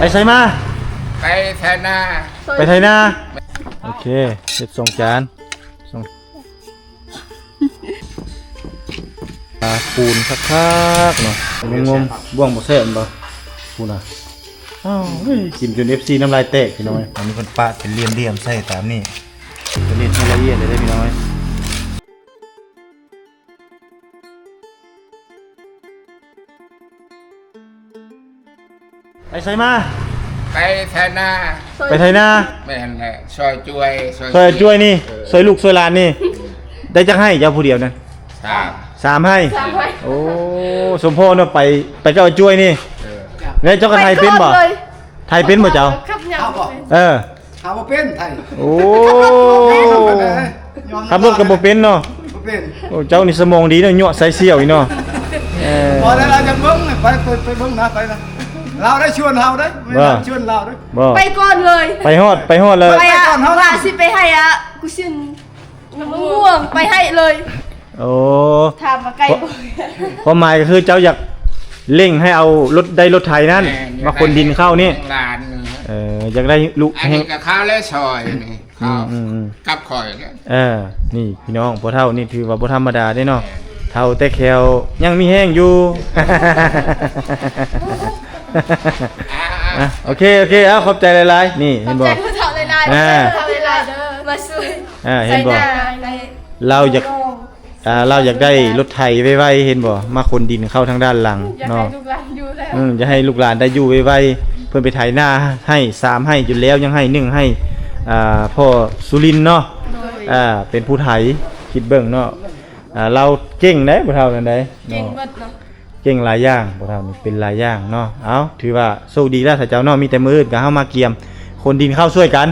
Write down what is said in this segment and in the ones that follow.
ໄປໃສມາ? ໄປໄຖນາ. ໄປໄຖນາ. ໂອເຄ ເຮັດສອງຈານ ສອງ ອ່າ ປູນຄັກໆເນາະ. ງົມໆ ບ່ວງບໍ່ແຊບແມ່ນບໍ່? ພຸ້ນນະ. ອ້າວ ເຮີ້ຍ ກິນຈົນເອັຟຊີນ້ຳລາຍແຕກ ພີ່ນ້ອງເອີຍ. ອັນນີ້ເພິ່ນປະເປັນຫຼ່ຽມໆໃສ່ຕາມນີ້ ຈະເຮັດໃຫ້ລະອຽດເລີຍເດີ ພີ່ນ້ອງເອີຍ. ໄປໃສມາ? ໄປໄຖນາ. ໄປໄຖນາ. ແມ່ນແຫຼະ ຊ່ອຍຈວຍ ຊ່ອຍ ຊ່ອຍຈວຍນີ້ ເອີ ຊ່ອຍລູກຊ່ອຍຫຼານນີ້. ໄດ້ຈັກໄຮ່ເຈົ້າຜູ້ດຽວນັ້ນ? ສາມ ສາມໄຮ່. ສາມໄຮ່. ໂອ້ ສົມພໍເນາະ ໄປ ໄປເຈົ້າຈວຍນີ້. ເອີ ແລ້ວເຈົ້າກໍໄຖເປັນບໍ່? ໄປກ່ອນເລີຍ. ໄຖເປັນບໍ່ເຈົ້າ? ຂັບຫຍັງບໍ່ເປັນ. ເອີ ຫາບໍ່ເປັນໄຖ. ໂອ້ ຂັບລົດກໍບໍ່ເປັນເນາະ. ບໍ່ເປັນ. ໂອ້ ເຈົ້ານີ້ສະໝອງດີເນາະ ຍົວະໃສ່ສ່ຽວອີກເນາະ. ເອີ ບໍ່ໄດ້ ລາວຈະເບິ່ງ ໄປ ໄປ ໄປເບິ່ງນະ ໄປນະ. ລາວໄດ້ຊວນເຮົາໄດ້ ບໍ່ ຊວນລາວໄດ້. ບໍ່ ໄປກ່ອນເລີຍ. ໄປຮອດ ໄປຮອດແລ້ວ. ໄປ ໄປກ່ອນເຮົາ ວ່າຊິໄປໃຫ້ອະ ກູຊິນ ມະມ່ວງ ໄປໃຫ້ເລີຍ. ໂອ້ ຖາມວ່າໄກບໍ່? ຄວາມໝາຍກໍຄືເຈົ້າຢາກເລັ່ງໃຫ້ເອົາລົດ ໄດ້ລົດໄຖນັ້ນ ແມ່ນ ມາຂົນດິນເຂົ້ານີ້. ເອີ ຢາກໄດ້ລູກ ອັນນີ້ກໍເຂົາແລະຊ່ອຍນີ້ ເຂົາ ອືມໆ ກັບຂ້ອຍແຫຼະ. ເອີ ນີ້ພີ່ນ້ອງ ພໍ່ເຖົ້ານີ້ຖືວ່າບໍ່ທຳມະດາເດ້ເນາະ. ແມ່ນ ເຖົ້າແຕ່ແຂ້ວຍັງມີແຮງຢູ່. ອ່າ ໂອເຄ ໂອເຄ ເອົາ ຂອບໃຈຫຼາຍໆ. ນີ້ເຫັນບໍ່? ຂອບໃຈພໍ່ເຖົ້າຫຼາຍໆ ອ່າ ເດີ ຂອບໃຈຫຼາຍໆເດີ ມາຊ່ວຍ. ອ່າ ເຫັນບໍ່? ລາວຢາກ ອ່າ ລາວຢາກໄດ້ລົດໄຖໄວໆ ເຫັນບໍ່? ມາຂົນດິນເຂົ້າທາງດ້ານຫຼັງເນາະ. ອືມ ຢາກໃຫ້ລູກຫຼານໄດ້ຢູ່ໄວໆ ເພິ່ນໄປໄຖນາໄຮ່ສາມໄຮ່ຈົນແລ້ວ ຍັງໄຮ່ໜຶ່ງໄຮ່ ອ່າ ພໍ່ສຸລິນເນາະ. ໂດຍ ອ່າ ເປັນຜູ້ໄຖ ຄິດເບິ່ງເນາະ. ອ່າ ລາວເກັ່ງເດ້ ຜູ້ເຖົ້ານັ້ນເດ້ ເກັ່ງເນາະ ເບິດເນາະ. ເກັ່ງຫຼາຍຢ່າງ ພວກເຮົານີ້ເປັນຫຼາຍຢ່າງເນາະ. ເອົາ ຖືວ່າໂຊກດີແລ້ວ ຖ້າເຈົ້າເນາະ. ມີແຕ່ມື້ອື່ນກໍເຮົາມາກຽມຂົນດິນເຂົ້າຊ່ວຍກັນ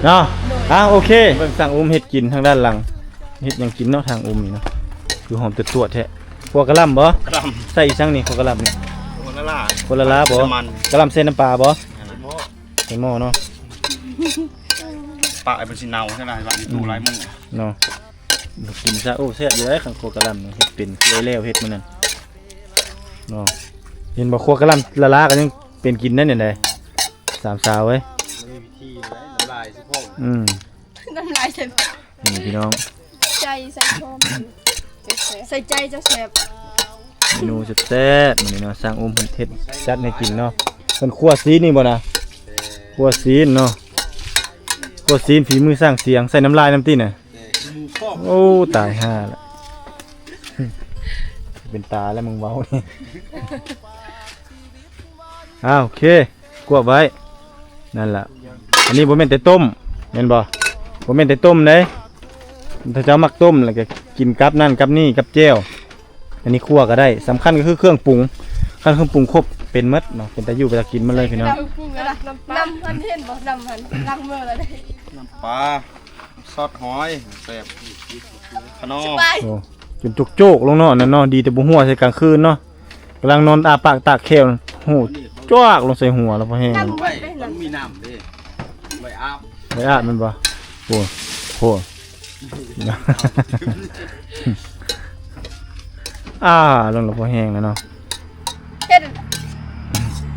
ເນາະ. ໂດຍ ເອົາ ໂອເຄ ເບິ່ງຊ່າງອຸ້ມເຮັດກິນທາງດ້ານຫຼັງ. ເຮັດຫຍັງກິນເນາະ ທາງອຸ້ມນີ້ເນາະ ຄືຫອມຕວດໆແທ້. ຂົ້ວກະຫຼ່ຳບໍ່? ກະຫຼ່ຳ. ໃສ່ອີ່ຫຍັງນີ້ ຂົ້ວກະຫຼ່ຳນີ້? ໂຄລາລາ. ໂຄລາລາບໍ່? ກະຫຼ່ຳໃສ່ນ້ຳປາບໍ່? ໃສ່ໝໍ້ເນາະ. ປະໃຫ້ມັນຊິເນົ່າຊັ້ນນະ ວ່າຢູ່ຕູ້ຫຼາຍມື້ເນາະ. ກິນຊະ ໂອ້ ແຊບຢູ່ເດ້ ຄັນຂົ້ວກະຫຼ່ຳນີ້ ເຮັດເປັນ ຄືໄອ້ແລ້ວເຮັດມື້ນັ້ນເນາະ. ເຫັນບໍ່ ຂົ້ວກະຫຼ່ຳລາໆ ກໍຍັງເປັນກິນໄດ້ແນວໃດ ສາມສາວເອີຍ. ມັນມີວິທີໄດ໋ ນ້ຳລາຍຊິພ້ອມ. ອືມ ນ້ຳລາຍໃສ່ ນີ້ພີ່ນ້ອງ ໃຈໃສ່ພ້ອມ ໃສ່ໃຈຈະແຊບ. ເມນູແຊບໆ ມື້ນີ້ເນາະ ຊ່າງອຸ້ມເພິ່ນເຮັດຈັດໃຫ້ກິນເນາະ. ເພິ່ນຂົ້ວຊີ້ນນີ້ບໍ່ນະ? ຂົ້ວຊີ້ນເນາະ ຂົ້ວຊີ້ນຝີມືຊ່າງສຽງ ໃສ່ນ້ຳລາຍນຳຕິນະ. ໂອ້ ຕາຍຫ່າລະ ເປັນຕາແລ້ວມຶງເວົ້ານີ້. ອ້າວ ໂອເຄ ກວບໄວ້ ນັ້ນລະ. ອັນນີ້ບໍ່ແມ່ນແຕ່ຕົ້ມ ແມ່ນບໍ່? ບໍ່ແມ່ນແຕ່ຕົ້ມເດ້ ຖ້າເຈົ້າມັກຕົ້ມແລ້ວກໍກິນກັບນັ້ນກັບນີ້ ກັບແຈ່ວ. ອັນນີ້ຂົ້ວກໍໄດ້ ສຳຄັນກໍຄືເຄື່ອງປຸງ. ຄັນເຄື່ອງປຸງຄົບ ເປັນໝົດເນາະ ເປັນຕາຢູ່ເປັນຕາກິນໝົດເລີຍພີ່ນ້ອງ. ນ້ຳ ນ້ຳຫັ້ນ ເຫັນບໍ່? ນ້ຳຫັ້ນ ລ້າງມືແລ້ວເດ້. ນ້ຳປາ ຊອດຫອຍ ແຊບ ຂະໜໍ່. ໂອ້ ຈົນຈຸກໂຈກລົງເນາະ ອັນນັ້ນເນາະ. ດີແຕ່ບໍ່ຮົ່ວໃສ່ກາງຄືນເນາະ. ກຳລັງນອນອ້າປາກຕາກແຂ້ວ ໂຫ ຈວກລົງໃສ່ຫົວແລ້ວພໍແຮງ. ນ້ຳໄວ້ ຕ້ອງມີນ້ຳເດ້ ໄວ້ອາບ. ໄວ້ອາບແມ່ນບໍ່? ໂອ້ ໂຫ ອ້າ ລົງແລ້ວພໍແຮງແລ້ວເນາະ. ເຮັດ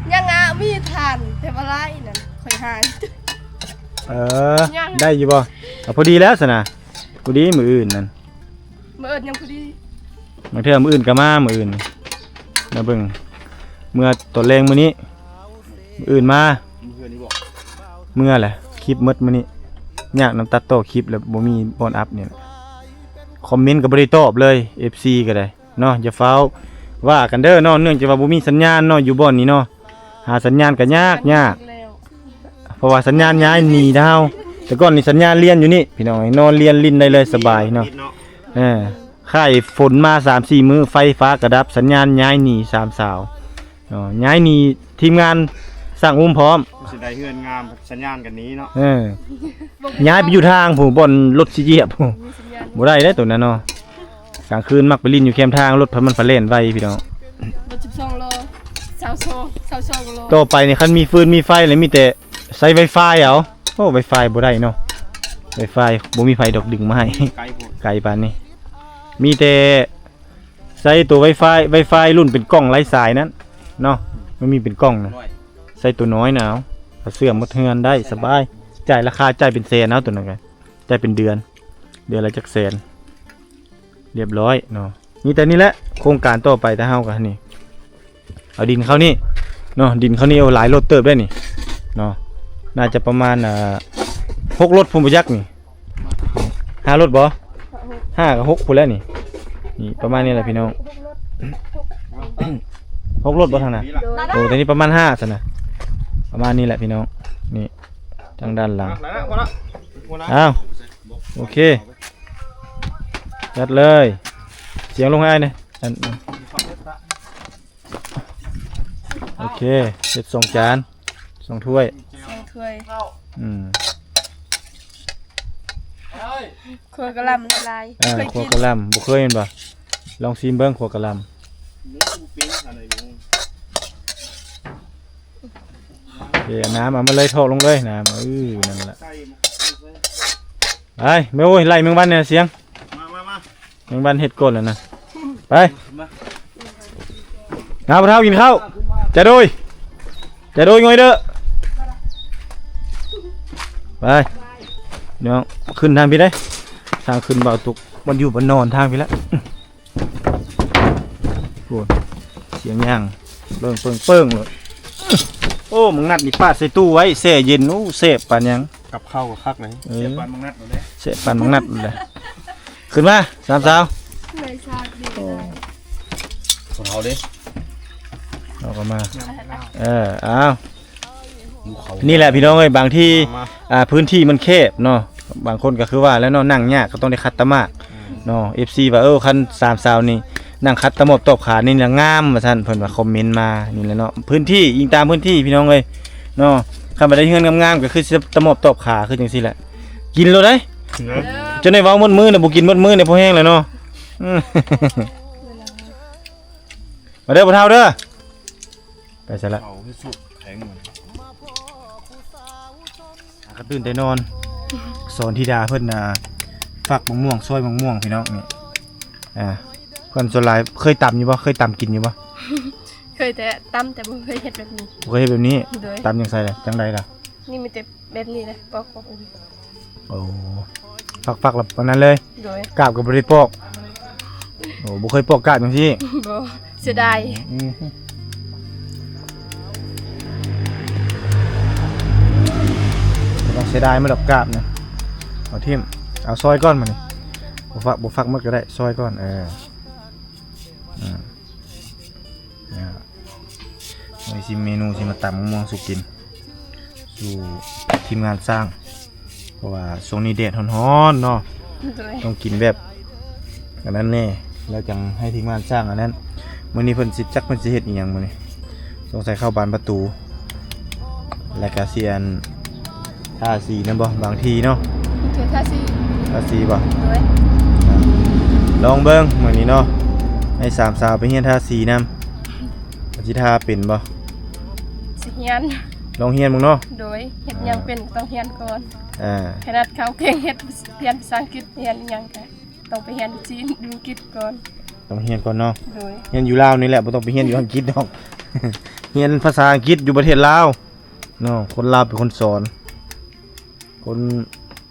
ຫຍັງອະ ມີຖ່ານແຕ່ວ່າຫຼາຍນັ້ນ ຂ້ອຍຫາ. ເອີ ຍັງ ໄດ້ຢູ່ບໍ່? ເອົາ ພໍດີແລ້ວຊັ້ນນະ ພໍດີມື້ອື່ນນັ້ນ. ມື້ອື່ນຍັງພໍດີ ບາງເທື່ອມື້ອື່ນກໍມາ ມື້ອື່ນ ມາເບິ່ງ ເມື່ອຕອນແລງມື້ນີ້ ມື້ອື່ນມາ. ມື້ອື່ນນີ້ບໍ່? ເມື່ອແຫຼະ ຄລິບໝົດມື້ນີ້ ຍາກນຳຕັດຕໍ່ຄລິບ ແລ້ວບໍ່ມີບ່ອນອັບນີ້ແຫຼະ. ຄອມເມັນກໍບໍ່ໄດ້ຕອບເລີຍ ເອັຟຊີກໍໄດ້ເນາະ. ຢ່າຟ້າວວ່າກັນເດີເນາະ ເນື່ອງຈາກວ່າບໍ່ມີສັນຍານເນາະ ຢູ່ບ່ອນນີ້ເນາະ. ຫາສັນຍານກໍຍາກ ຍາກ ເພາະວ່າສັນຍານຍ້າຍໜີນະເຮົາ. ແຕ່ກ່ອນນີ້ສັນຍານລຽນຢູ່ນີ້ພີ່ນ້ອງ ນອນລຽນຫຼິ້ນໄດ້ເລີຍສະບາຍເນາະ. ເອີ ຄ້າຍຝົນມາສາມສີ່ມື້ ໄຟຟ້າກະດັບ ສັນຍານຍ້າຍໜີສາມສາວເນາະ ຍ້າຍໜີທີມງານຊ່າງອຸ້ມພ້ອມ. ຊິໄດ້ເຮືອນງາມ ສັນຍານກັນໜີເນາະ. ເອີ ຍ້າຍໄປຢູ່ທາງພຸ້ນ ບ່ອນລົດຊິຢຽບພຸ້ນ ບໍ່ໄດ້ເດ້ໂຕນັ້ນເນາະ. ກາງຄືນມັກໄປຫຼິ້ນຢູ່ແຄມທາງ ລົດມັນພະແລ່ນໄວພີ່ນ້ອງ. ລົດສິບສອງລໍ້ ຊາວສອງ ຊາວສອງລໍ້. ຕໍ່ໄປນີ້ຄັນມີຟືນມີໄຟແລ້ວ ມີແຕ່ໃຊ້ໄວຟາຍເອົາ. ໂອ້ ໄວຟາຍບໍ່ໄດ້ເນາະ ໄວຟາຍບໍ່ມີໃຜດອກດຶງມາໃຫ້ ໄກໂພດ ໄກປານນີ້. ມີແຕ່ໃຊ້ໂຕໄວຟາຍ ໄວຟາຍລຸ້ນເປັນກ່ອງໄຮ້ສາຍນັ້ນເນາະ ມັນມີເປັນກ່ອງນະ. ໃສ່ໂຕນ້ອຍນະ ເອົາ ເອົາເຊື່ອໝົດເຮືອນໄດ້ສະບາຍ. ຈ່າຍລາຄາ ຈ່າຍເປັນແສນເອົາ ໂຕນັ້ນກະ ຈ່າຍເປັນເດືອນ ເດືອນລະຈັກແສນ. ລຽບຮ້ອຍເນາະ. ມີແຕ່ນີ້ແຫຼະ ໂຄງການຕໍ່ໄປ ແຕ່ເຮົາກະນີ້ ເອົາດິນເຂົ້ານີ້ເນາະ. ດິນເຂົ້ານີ້ ໂອ້ ຫຼາຍລົດເຕີບໄດ໋ນີ້ເນາະ. ໜ້າຈະປະມານ ອ່າ ຫົກລົດພຸ້ນບໍ່ຈັກນີ້. ຫ້າລົດບໍ່? ຫ້າກັບຫົກພຸ້ນແຫຼະນີ້. ນີ້ປະມານນີ້ແຫຼະພີ່ນ້ອງ. ຫົກລົດບໍ່ທາງນັ້ນ? ໂອ້ ແຕ່ນີ້ປະມານຫ້າຊັ້ນນະ. ປະມານນີ້ແຫຼະພີ່ນ້ອງ. ນີ້ທາງດ້ານຫຼັງ. ອ້າວ ໂອເຄ ຈັດເລີຍ. ສຽງລົງໃຫ້ອ້າຍແດ່. ອັນ ໂອເຄ ເຮັດສອງຈານ ສອງຖ້ວຍ ສອງຖ້ວຍ. ອືມ ຂົ້ວກະຫຼ່ຳຫຼາຍ. ເອີ ຂົ້ວກະຫຼ່ຳ ບໍ່ເຄີຍແມ່ນບໍ່? ລອງຊີມເບິ່ງ ຂົ້ວກະຫຼ່ຳ. ເອີ ເອົານ້ຳ ເອົາມາເລີຍ ຖອກລົງເລີຍນ້ຳ. ເອີ ນັ້ນລະ. ໄປ ແມ່ໂອ້ຍ ໄລ່ແມງວັນແດ່ ສຽງ. ມາ ມາ ມາ ແມງວັນເຮັດກ່ອນແລ້ວນະ. ໄປ ມາ ມາ ພໍ່ເຖົ້າກິນເຂົ້າ. ຈະໂດຍ ຈະໂດຍ ງອຍເດີ. ໄປ ນ້ອງ ຂຶ້ນທາງພີ້ເດ້. ທາງຂຶ້ນບ່າວຕຸກ ບ່ອນຢູ່ບ່ອນນອນ ທາງພີ້ລະ. ໂອ້ຍ ສຽງຍ່າງເປີ້ງໆໆໂລດ. ໂອ້ ໝາກນັດນີ້ປາດໃສ່ຕູ້ໄວ້ ແຊ່ເຢັນ. ໂອ້ ແຊບປານຫຍັງ. ກັບເຂົ້າກໍຄັກເລີຍ. ເອີ ແຊບປານໝາກນັດໂລດແຫຼະ. ແຊບປານໝາກນັດໂລດແຫຼະ. ຂຶ້ນມາ ສາມສາວ. ເລີຍຊາກດີ. ໂອ້ ຂອງເຮົາເດ້ ເຮົາກໍມາ. ເອີ ອ້າວ ນີ້ແຫຼະພີ່ນ້ອງເອີຍ ບາງທີ ມາ ອ່າ ພື້ນທີ່ມັນແຄບເນາະ ບາງຄົນກໍຄືວ່າແຫຼະເນາະ ນັ່ງຍາກກໍຕ້ອງໄດ້ຂັດຕະໝາກເນາະ. ເອັຟຊີວ່າ ເອີ ຄັນສາມສາວນີ້ນັ່ງຂັດຕະໝອບຕອບຂານີ້ລະງາມວ່າຊັ້ນ ເພິ່ນວ່າຄອມເມັນມານີ້ແຫຼະເນາະ. ພື້ນທີ່ ອີງຕາມພື້ນທີ່ພີ່ນ້ອງເອີຍເນາະ. ຄັນວ່າໄດ້ເຮືອນງາມໆກໍຄືຊິຕະໝອບຕອບຂາຄືຈັ່ງຊີ້ແຫຼະ. ກິນໂລດເດ້. ເອີ ຈົນໄດ້ເວົ້າໝົດມື້ນະ ບໍ່ກິນໝົດມື້ນີ້ພໍແຮງແລ້ວເນາະ. ມາເດີພໍ່ເຖົ້າເດີ. ໄປໃສລະ? ເອົາໃຫ້ສຸດແຂງມັນ ຫາກະຕື່ນແຕ່ນອນ. ສອນທິດາເພິ່ນ ອ່າ ຝັກໝາກມ່ວງ ຊອຍໝາກມ່ວງພີ່ນ້ອງນີ້. ອ່າ ເພິ່ນສ່ວນຫຼາຍເຄີຍຕຳຢູ່ບໍ່? ເຄີຍຕຳກິນຢູ່ບໍ່? ເຄີຍແຕ່ຕຳ ແຕ່ບໍ່ເຄີຍເຮັດແບບນີ້. ບໍ່ເຄີຍເຮັດແບບນີ້? ໂດຍ. ຕຳຈັ່ງໃສລະ? ຈັ່ງໃດລະ? ນີ້ມີແຕ່ແບບນີ້ແຫຼະ ປອກໆ. ໂອ້ ຝັກໆແລ້ວປານນັ້ນເລີຍ. ໂດຍ. ກາບກໍບໍ່ໄດ້ປອກ. ໂອ້ ບໍ່ເຄີຍປອກກາບຈັ່ງຊີ້. ບໍ່ ເສຍດາຍ. ອືມ ບໍ່ຕ້ອງເສຍດາຍມັນດອກກາບນະ ເອົາຖິ້ມ. ເອົາຊອຍກ່ອນບາດນີ້ ບໍ່ຝັກ ບໍ່ຝັກໝົດກໍໄດ້ ຊອຍກ່ອນ. ເອີ ອືມ ເອົາຊິມເມນູ ຊິມາຕຳໝາກມ່ວງສູ່ກິນ ສູ່ທີມງານສ້າງ ເພາະວ່າຊ່ວງນີ້ແດດຮ້ອນໆເນາະ. ໂດຍ. ຕ້ອງກິນແບບອັນນັ້ນແດ່ ແລ້ວຈັ່ງໃຫ້ທີມງານສ້າງອັນນັ້ນ. ມື້ນີ້ເພິ່ນຊິ ຈັກເພິ່ນຊິເຮັດອີ່ຫຍັງມື້ນີ້. ສົງໄສເຂົ້າບານປະຕູ ແລ້ວກະຊິອັນ ທາສີນຳບໍ່? ບາງທີເນາະ ເພິ່ນຊິທາສີ. ທາສີບໍ່? ໂດຍ. ລອງເບິ່ງມື້ນີ້ເນາະ ໃຫ້ສາມສາວໄປຮຽນທາສີນຳ. ຊິທາເປັນບໍ່? ຊິຮຽນ. ລອງຮຽນເບິ່ງເນາະ. ໂດຍ. ເຮັດຫຍັງເປັນກໍຕ້ອງຮຽນກ່ອນ. ອ່າ ຂະໜາດເຂົາເກັ່ງເຮັດ ຮຽນພາສາອັງກິດ ຮຽນອີ່ຫຍັງກະຕ້ອງໄປຮຽນຈີນ ອັງກິດກ່ອນ. ຕ້ອງຮຽນກ່ອນເນາະ. ໂດຍ. ຮຽນຢູ່ລາວນີ້ແຫຼະ ບໍ່ຕ້ອງໄປຮຽນຢູ່ອັງກິດດອກ. ຮຽນພາສາອັງກິດຢູ່ປະເທດລາວເນາະ ຄົນລາວເປັນຄົນສອນ. ຄົນ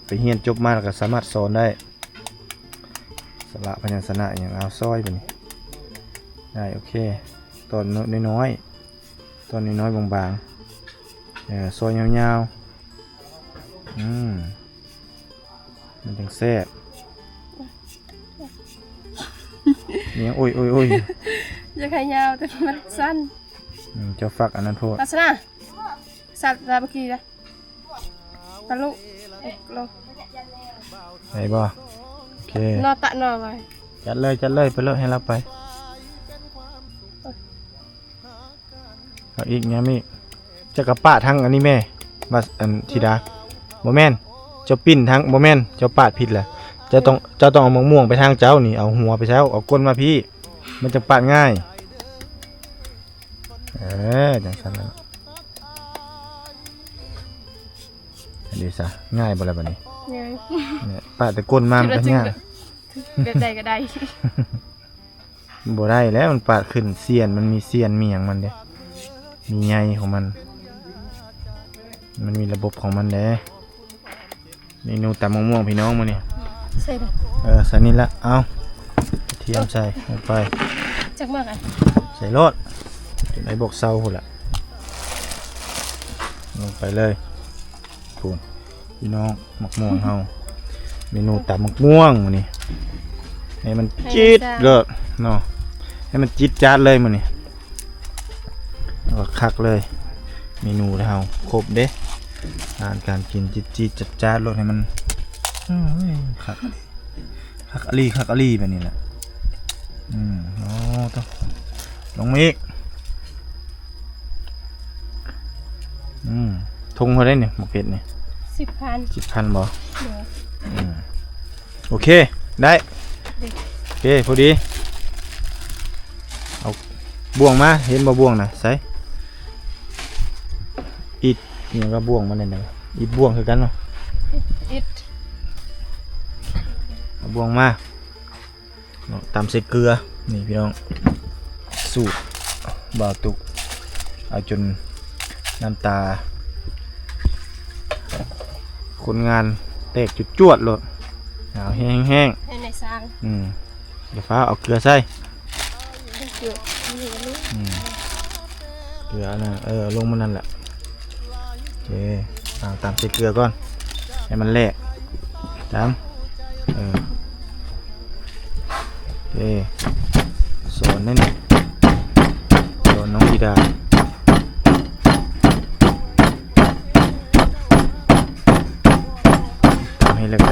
ໄປຮຽນຈົບມາແລ້ວກໍສາມາດສອນໄດ້. ສະຫຼະພະຍັນຊະນະຫຍັງ ເອົາ ຊອຍບາດນີ້. ໄດ້ ໂອເຄ. ຕອນນ້ອຍໆ ຕອນນ້ອຍໆ ບາງໆ. ເອີ ຊອຍຍາວໆ. ອືມ ມັນຈັ່ງແຊບ. ນີ້ ໂອ້ຍໆໆ ຢາກໃຫ້ຍາວ ແຕ່ມັນສັ້ນ. ອືມ ເຈົ້າຝັກອັນນັ້ນໂພດ. ລັກສະນະ ສັດລາບະກີນະ. ຕະລຸ ເອະ ໂລ ໄດ້ບໍ່? ໂອເຄ ນອຕະນອໄວ້. ຈັດເລີຍ ຈັດເລີຍ ໄປໂລດ ໃຫ້ລາວໄປ. ເອົາອີກ ຍາມອີກ. ເຈົ້າກະປາດທາງອັນນີ້ແມ່ ວ່າ ອັນທິດາ. ບໍ່ແມ່ນ ເຈົ້າປິ່ນທາງ ບໍ່ແມ່ນ ເຈົ້າປາດຜິດແຫຼະ. ເຈົ້າຕ້ອງ ເຈົ້າຕ້ອງເອົາໝາກມ່ວງໄປທາງເຈົ້ານີ້ ເອົາຫົວໄປໃສ່ ເອົາກົ້ນມາພີ້ ມັນຈັ່ງປາດງ່າຍ. ເອີ ຈັ່ງຊັ້ນລະ. ອັນນີ້ຊະ ງ່າຍບໍ່ລະບາດນີ້? ງ່າຍ. ນີ້ ປາດແຕ່ກົ້ນມາມັນກໍຍາກ. ແບບໃດກໍໄດ້. ບໍ່ໄດ້ແລ້ວ ມັນປາດຂຶ້ນ ສ່ຽນ ມັນມີສ່ຽນ ມີຫຍັງມັນເດ້ ມີໃຍຂອງມັນ. ມັນມີລະບົບຂອງມັນເດ້. ເມນູຕຳໝາກມ່ວງພີ່ນ້ອງມື້ນີ້ ໃສ່ເດີ ເອີ ໃສ່ນີ້ລະ ເອົາ ກະທຽມໃສ່ລົງໄປ ຈັກໝາກ ໃສ່ໂລດ ຈົນໄອ້ບອກເຊົາພຸ້ນລະ ລົງໄປເລີຍ ພຸ້ນ ພີ່ນ້ອງ ໝາກມ່ວງເຮົາ ເມນູຕຳໝາກມ່ວງມື້ນີ້ ໃຫ້ມັນຈີດໂລດເນາະ ໃຫ້ມັນຈີດຈາດເລີຍມື້ນີ້. ວ່າຄັກເລີຍ ເມນູເຮົາຄົບເດ້ ອາຫານການກິນຈີດໆຈັດໆໂລດ ໃຫ້ມັນ ໂອ້ຍ ຄັກ ຄັກອີ່ຫຼີ ຄັກອີ່ຫຼີແບບນີ້ແຫຼະ ອືມ ໂອ້ ໂຕ ລົງມາອີກ ອືມ ຖົງເທົ່າໃດນີ້ ໝາກເຜັດນີ້ ສິບພັນ ສິບພັນບໍ່ ໂດຍ ອືມ ໂອເຄ ໄດ້ ເດ້ ໂອເຄ ພໍດີ ເອົາບ່ວງມາ ເຫັນບໍ່ບ່ວງນະ ໃສ ອິດ ອີ່ຫຍັງກໍບ່ວງມັນນັ້ນນະ ອິດບ່ວງຄືກັນເນາະ ອິດ ເອົາບ່ວງມາເນາະ ຕຳໃສ່ເກືອ ນີ້ພີ່ນ້ອງ ສູດບ່າວຕຸກ ເອົາຈົນ ນ້ຳຕາຄົນງານແຕກຈວດໆໂລດ ເອົາແຫ້ງໆ ໃຫ້ໃນຊ່າງ ອືມ ຢ່າຟ້າວເອົາເກືອໃສ່ ເກືອ ອືມ ເກືອນະ ເອີ ລົງມານັ້ນແຫຼະ ໂອເຄ ເອົາຕຳໃສ່ເກືອກ່ອນ ໃຫ້ມັນແຫຼກ ຕຳ ເອີ ເອີ ສອນນັ້ນ ສອນນ້ອງທິດາ ໃຫ້ແຫຼກ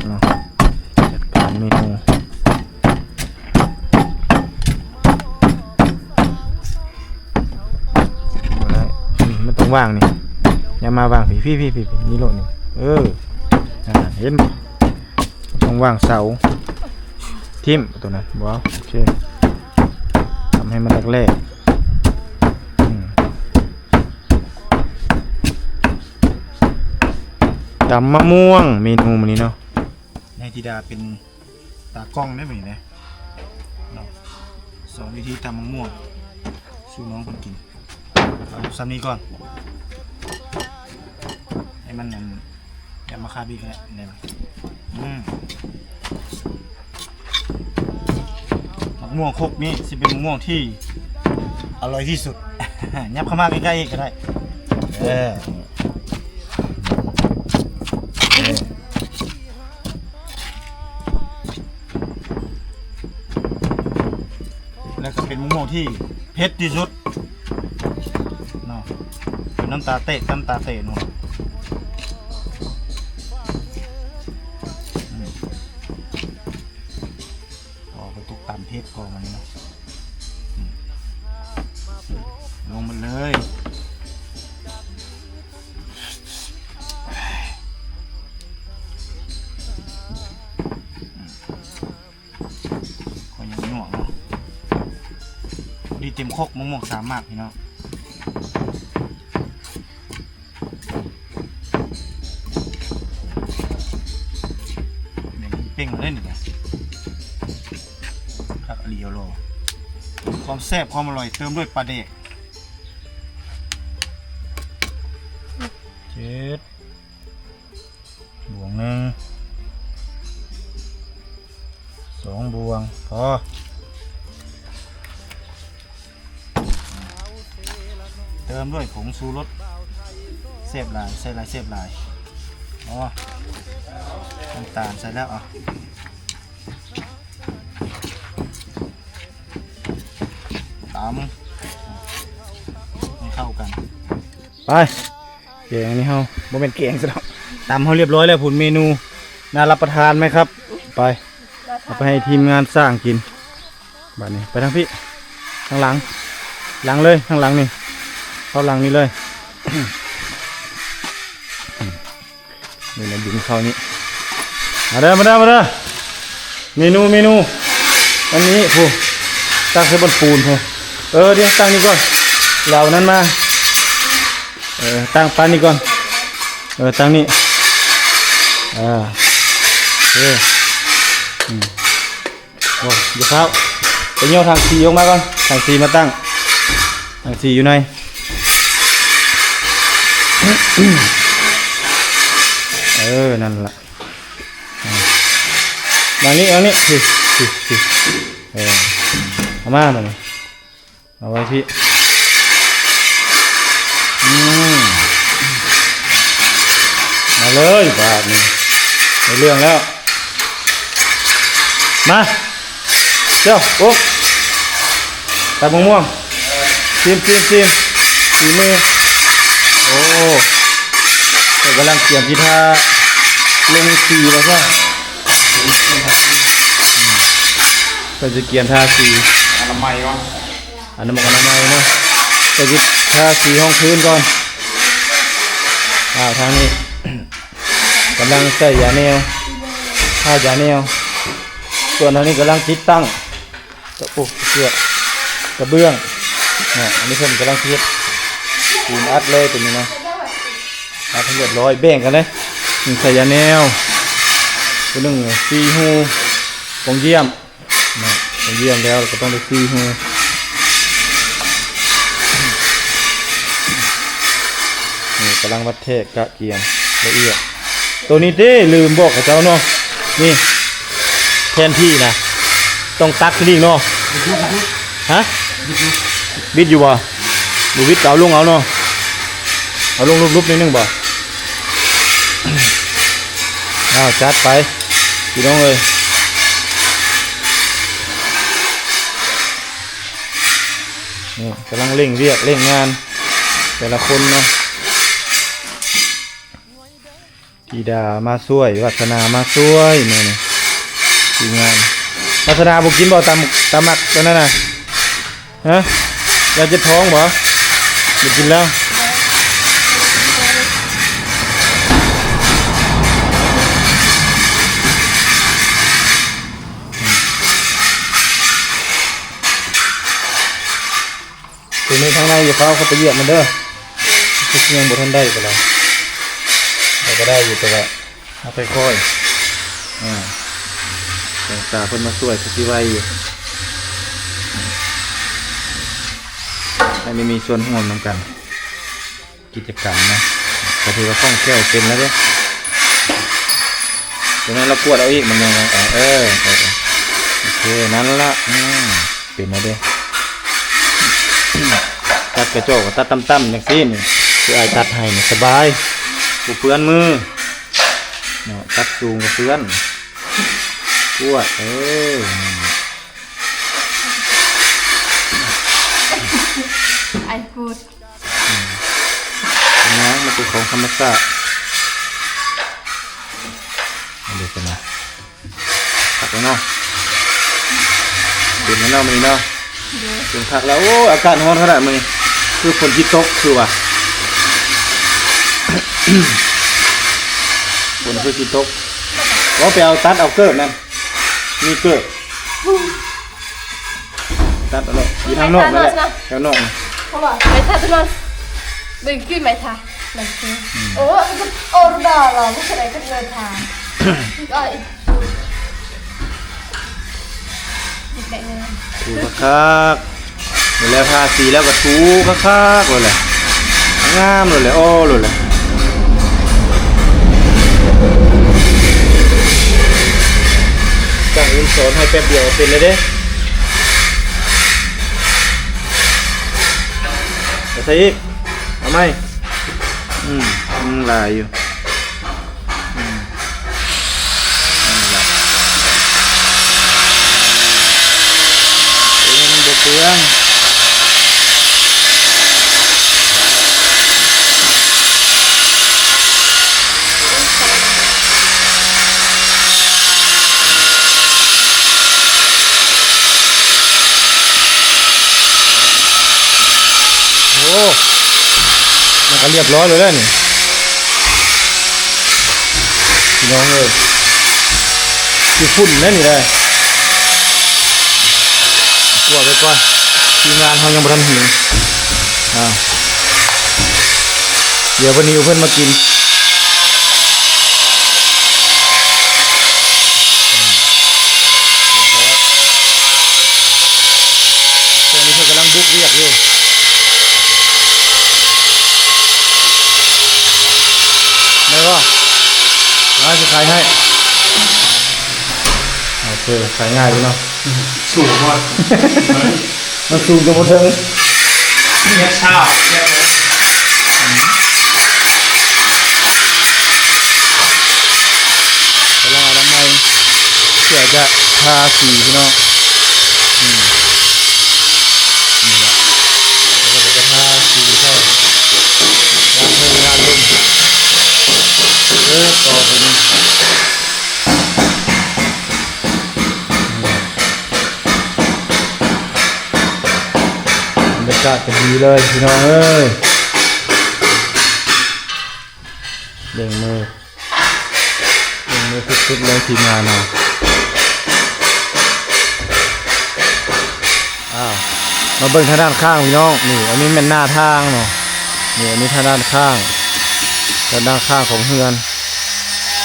ໆເນາະ ຈັດການເມນູ ບໍ່ໄດ້ ນີ້ມັນຕ້ອງວາງນີ້ ຢ່າມາວາງພີ້ ພີ້ໆໆ ນີ້ໂລດນີ້ ເອີ ນັ້ນນະ ເຫັນບໍ່? ຕ້ອງວາງເສົາຖິ້ມຕົວນັ້ນ ບໍ່ ໂອເຄ ທຳໃຫ້ມັນແຫຼກໆ ອືມ ຕຳມະມ່ວງ ເມນູມື້ນີ້ເນາະ ໃນທິດາເປັນຕາກ້ອງໄດ້ມື້ນີ້ເດ້ ເນາະ ສອນວິທີຕຳມະມ່ວງສູ່ນ້ອງເພິ່ນກິນ ເອົາສ່ຳນີ້ກ່ອນ ໃຫ້ມັນອັນ ຢ່າມາຄາບອີກແລ້ວ ໄດ້ບໍ່ ອືມ ໝາກມ່ວງຄົກນີ້ຊິເປັນໝາກມ່ວງທີ່ອະລ່ອຍທີ່ສຸດ ຫຍັບເຂົ້າມາໃກ້ໆອີກກໍໄດ້ ເອີ ເອີ. ແລ້ວກໍເປັນມະມ່ວງທີ່ເຜັດທີ່ສຸດເນາະ ຈົນນ້ຳຕາແຕກ ນ້ຳຕາແຕກເນາະ ອືມ ພໍກະຕຸກຕຳເຜັດພໍມັນເນາະ ອືມ ລົງມາເລີຍ. ຂ້ອຍຍັງຫຍວກເນາະ ພໍດີເຕັມຄົກ ມະມ່ວງສາມໝາກ ພີ່ນ້ອງ ແມ່ນເປັ່ງເລີຍນີ້ນະ ຄັກອີ່ຫຼີເອົາໂລດ ຄວາມແຊບຄວາມອະລ່ອຍ ເຕີມດ້ວຍປາແດກ ເຈັດ ບ່ວງໜຶ່ງ ສອງບ່ວງ ພໍ ເຕີມດ້ວຍຜົງຊູລົດ ແຊບຫຼາຍ ໃສ່ຫຼາຍແຊບຫຼາຍ ອໍ ນ້ຳຕານໃສ່ແລ້ວ ເອົາ ຕຳໃຫ້ເຂົ້າກັນ ໄປ ແກງອັນນີ້ເຮົາ ບໍ່ແມ່ນແກງຊະດອກ ຕຳເຮົາຮຽບຮ້ອຍແລ້ວພຸ້ນ ເມນູໜ້າຮັບປະທານໄໝຄັບ ໄປ ເອົາໄປໃຫ້ທີມງານສ້າງກິນ ບາດນີ້ ໄປທາງພີ້ ທາງຫຼັງ ຫຼັງເລີຍ ທາງຫຼັງນີ້ ເຂົ້າຫຼັງນີ້ເລີຍ ນີ້ນະ ດິນເຂົ້ານີ້ ມາເດີ ມາເດີ ມາເດີ ເມນູ ເມນູ ອັນນີ້ ຜູ້ ຕັກໃສ່ບ່ອນປູນ ຜູ້ ເອີ ດຽວ ຕັ້ງນີ້ກ່ອນ ແລ້ວເອົານັ້ນມາ ເອີ ຕັ້ງປານນີ້ກ່ອນ ເອີ ຕັ້ງນີ້ ເອີ ເອີ ອືມ ໂອ້ຍ ຢ່າຟ້າວ ໄປຍໍຖັງສີອອກມາກ່ອນ ຖັງສີມາຕັ້ງ ຖັງສີຢູ່ໃນ ເອີ ນັ້ນລະ ມານີ້ ມານີ້ ພີ້ ພີ້ ພີ້ ເອີ ເອົາມາ ມານີ້ ເອົາໄວ້ພີ້ ອືມ ມາເລີຍບາດນີ້ ໄດ້ເລື່ອງແລ້ວ ມາ ເຈົ້າ ໂອ້ ຕຳບັກມ່ວງ ຊີມ ຊີມ ຊີມ ສີມື ໂອ້ ເພິ່ນກຳລັງກຽມຊິທາລົງສີວ່າຊັ້ນ ເພິ່ນຊິກຽມທາສີ ອະນາໄມວະ ອັນນັ້ນມັນອະນາໄມເນາະ ກໍຊິທາສີຮອງພື້ນກ່ອນ ອ່າ ທາງນີ້ກຳລັງໃສ່ຢາແນວ ທາຢາແນວ ສ່ວນທາງນີ້ກຳລັງຕິດຕັ້ງ ກະ ໂອ້ ເກືອບ ກະເບື້ອງເນາະ ອັນນີ້ເພິ່ນກຳລັງເຮັດປູນອັດເລີຍຕົວນີ້ເນາະ ອັດໃຫ້ລຽບຮ້ອຍ ແບ່ງກັນເລີຍ ໜຶ່ງໃສ່ຢາແນວ ຜູ້ໜຶ່ງສີຮູ ປ່ອງຢ້ຽມ ເນາະ ໄປຢ້ຽມແລ້ວກໍຕ້ອງໄດ້ສີຮູ ນີ້ກຳລັງວັດແທກກະກຽມລະອຽດ ໂຕນີ້ເດ້ ລືມບອກເຂົາເຈົ້າເນາະ ນີ້ແຜນທີ່ນະ ຕ້ອງຕັກຂຶ້ນອີກເນາະ ຮະ ບິດຢູ່ບໍ່? ບໍ່ບິດກໍເອົາລົງເອົາເນາະ ເອົາລົງຫຼຸບໆ ໜ້ອຍໜຶ່ງບໍ່? ອ້າວ ຈັດໄປ ພີ່ນ້ອງເອີຍ ນີ້ກຳລັງເລັ່ງວຽກເລັ່ງງານແຕ່ລະຄົນເນາະ ທິດາມາຊ່ວຍ ວາດສະໜາມາຊ່ວຍມື້ນີ້ ທີມງານ ວາດສະໜາບໍ່ກິນບໍ່ ຕຳ ຕຳໝາກຕົວນັ້ນນະ? ຮະ ຢາກເຈັບທ້ອງບໍ່? ບໍ່ກິນແລ້ວ ຕົວນີ້ທາງໃນຢ່າຟ້າວເຂົ້າໄປຢຽບມັນເດີ ຄືຍັງບໍ່ທັນໄດ້ປານໃດ ໄດ້ກໍໄດ້ຢູ່ ແຕ່ວ່າ ເຮົາຄ່ອຍໆ ອາ ສງສາເພິ່ນມາຊ່ວຍ ຄືຊິໄວຢູ່ ໃຫ້ໄດ້ມີສ່ວນຮ່ວມນຳກັນ ກິດຈະກຳນະ ກໍຖືວ່າຄ່ອງແຄ້ວເປັນແລ້ວເດ້ ຕົວນັ້ນລາວກວດເອົາອີກ ມັນຍັງ ເອີ ເອີ ເອີ ໂອເຄ ນັ້ນລະ ອືມ ເປັນແລ້ວເດ້ ຕັດກະຈອກກໍຕັດຕ່ຳໆ ຈັ່ງຊີ້ນີ້ ຄືອ້າຍຕັດໃຫ້ນີ້ສະບາຍ ບໍ່ເປື້ອນມືເນາະ ຕັດສູງກໍເປື້ອນ ກວດ ເອີ ນັ້ນແຫຼະ ອາຍໂພດ ອືມ ເປັນຫຍັງ ມັນເປັນຂອງທຳມະຊາດ ອັນນີ້ກໍນະ ຄັກແລ້ວເນາະ ເປັນແລ້ວເນາະ ມື້ນີ້ເນາະ ໂດຍ ເປັນຄັກແລ້ວ ໂອ້ ອາກາດຮ້ອນຂະໜາດມື້ນີ້ ຄືຝົນຊິຕົກ ຄືວ່າ ຝົນຄືຊິຕົກ ບໍ່ ໄປເອົາ ຕັດເອົາເກີບນັ້ນ ມີເກີບ ຕັດເອົາໂລດ ຢູ່ທາງນອກນັ້ນແຫຼະ ແຖວນອກນະ ເພາະວ່າໄມ້ທາຕົວນັ້ນ ເບິ່ງຄືໄມ້ທາ ໄມ້ເຊ ອືມ ໂອ້ ໂອລະດາລະ ບໍ່ເຄີຍໄດ້ຂຶ້ນເລີຍທາ ອີກ ອີກ ອີກແບບໜຶ່ງ ໂອ້ ຄັກໆ ນີ້ແຫຼະ ທາສີແລ້ວກໍຖູຄັກໆໂລດແຫຼະ ງາມໂລດແຫຼະ ໂອ້ໂລດແຫຼະ ຊ່າງອື່ນສອນໃຫ້ແປັບດຽວເປັນແລ້ວເດ້ ເອົາໃສ່ອີກ ເອົາໃໝ່ ອືມ ຍັງຫຼາຍຢູ່. ອືມ ນັ້ນແຫຼະ ໂອ້ຍ ມັນບໍ່ເປືອງ ໂອ້ ມັນກໍລຽບຮ້ອຍແລ້ວເດ້ນີ້. ພີ່ນ້ອງເອີຍ ຂີ້ຝຸ່ນເດ້ນີ້ເດ້ ກວດໄວ້ກ່ອນ ທີມງານເຮົາຍັງບໍ່ທັນຫິວ ອ່າ ດຽວເພິ່ນຫິວເພິ່ນມາກິນ ຕອນນີ້ເພິ່ນກຳລັງບຸກວຽກຢູ່. ວ່າ ວ່າຊິຂາຍໃຫ້ ໂອເຄ ຂາຍງ່າຍຢູ່ເນາະ ສູງບໍ່ ມັນສູງແຕ່ບໍ່ເຖິງ ແຍກຊາວແຍກ ກຳລັງອະນາໄມ ເພື່ອຈະທາສີພີ່ນ້ອງ ອືມ ນີ້ແຫຼະ ແລ້ວກໍຈະທາສີໃສ່ ງານເທິງງານລຸ່ມ ເອີ ຕໍ່ໄປນີ້ ນີ້ແຫຼະ ບັນຍາກາດກໍດີເລີຍພີ່ນ້ອງເອີຍ ເລັ່ງມື ເລັ່ງມືສຸດໆເລີຍທີມງານເຮົາ ອ້າວ ມາເບິ່ງທາງດ້ານຂ້າງພີ່ນ້ອງ ນີ້ ອັນນີ້ແມ່ນໜ້າທາງເນາະ ນີ້ ອັນນີ້ທາງດ້ານຂ້າງ ທາງດ້ານຂ້າງຂອງເຮືອນ